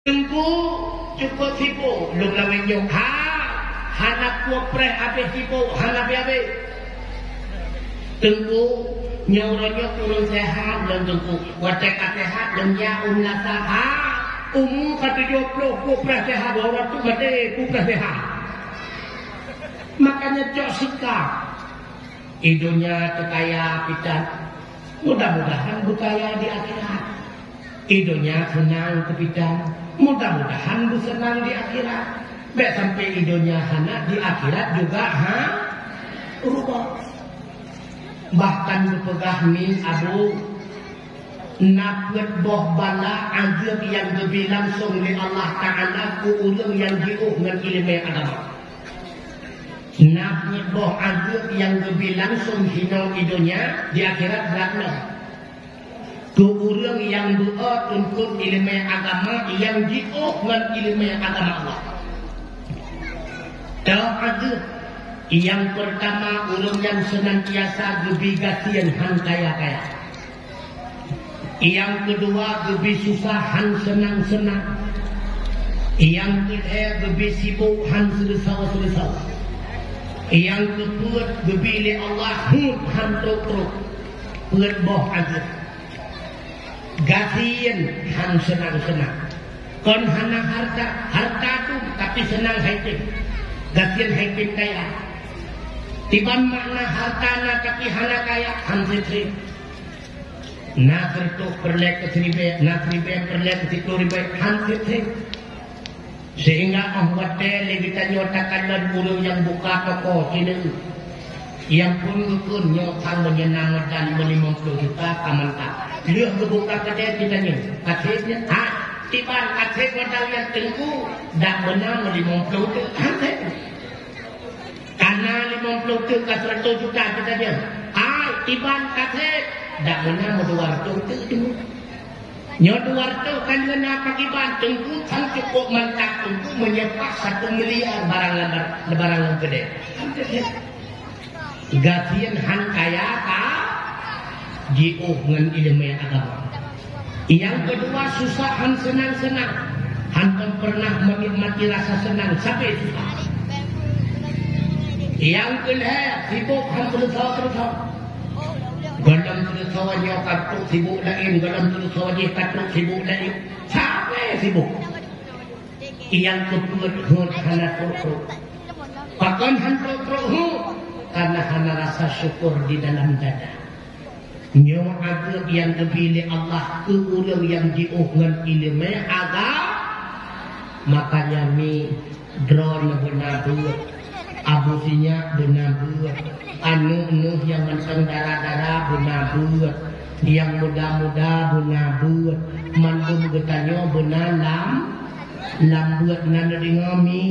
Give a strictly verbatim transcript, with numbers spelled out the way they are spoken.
Teungku, cukôp sibôk lôn lawét nyoe. Ha, hana kupreh abéh sibôk, hana abéh-abéh. Teungku, nyoe uroe nyoe kureueng seuhat lôn Teungku. Watée ka seuhat lôn jak u meulasah. Ha, umu ka tujoh ploh kupreh seuhat, dua ratus maté kupreh seuhat. Makanya cok sikap. Di donya teukaya pitan, mudah-mudahan beukaya di akhirat. Di donya seunang keupitan, mudah-mudahan beuseunang di akhirat. Bék sampai di donya hana, di akhirat juga ha rubah. Bahkan geupeugah Mi Abu, na peuet boh bala azeub nyang geubri langsong lé Allah Taala keu ureuëng nyang jiôh ngon iéleumé agama. Na peuet boh azeub nyang geubri langsong hinoe di donya, di akhirat brat lom. Keu ureuëng nyang beu-o tuntut iéleumé agama nyang jiôh ngon iéleumé agama Allah. Toh azeub, nyang peurtama ureuëng nyang seunantiasa geubri gasien han kaya-kaya. Nyang keudua geubri susah han seunang-seunang. Nyang keulhée geubri sibôk han seuleusoe-seuleusoe. Nyang keupeuet geubri lé Allah huet han trok-trok. Peuet boh azeub. Gasien han seunang-seunang. Kon hana hareuta, hareuta dum tapi seunang hai tem. Gasien hai tem kaya. Tiban makna hareuta na tapi hana kaya han seb-seb. Na sireutoh peureulée keu siribée, na siribée peureulée keu siploh ribée, han seb-seb. Seuhingga óh watée lé geutanyoe takalon ureuëng nyang buka toko sineuk, nyang phon geukheun nyoe sang meunyeuna modal limong ploh juta ka mantap. Lheueh geubuka keudée geutanyoe, ka seb nyan? Hai, tiban ka seb modal nyan Teungku, dak meunan limong ploh teuk, han seb. Kana limong ploh teuk ka seratus juta geutanyoe. Hai, tiban ka seb, dak meunan meudua reutôh teuk teungku. Nyoe dua reutôh ka lheueh na pakriban Teungku, sang cukôp mantap Teungku meunyeupah satu miliar barang lam, barang lam keudée. Gasien han kaya ka jiôh ngon iéleumé agama. Nyang keudua susah han seunang-seunang, hántom peureunah meunikmati rasa seunang sabe susah. Nyang keulhée sibôk han seuleusoe-seuleusoe. Gohlom seuleusoe nyoe ka trok sibôk laén, gohlom seuleusoe jih ka trok sibôk laén. Sabe sibôk. Nyang keupeuet huet hana trok-trok. Pakon han trok-trok huet? Karena hana rasa syukur di dalam dada. Nyoe azeub nyang geubri lé Allah keu ureuëng nyang jiôh ngon iéleumé agama. Makanya mi droeneuh beuna beuet, Abu Sinyak beuna beuet, aneuk neuh nyang mantong dara-dara beuna beuet, nyang muda-muda beuna beuet, mandum geutanyoe beuna lam, lam beuet nan deungoe mi.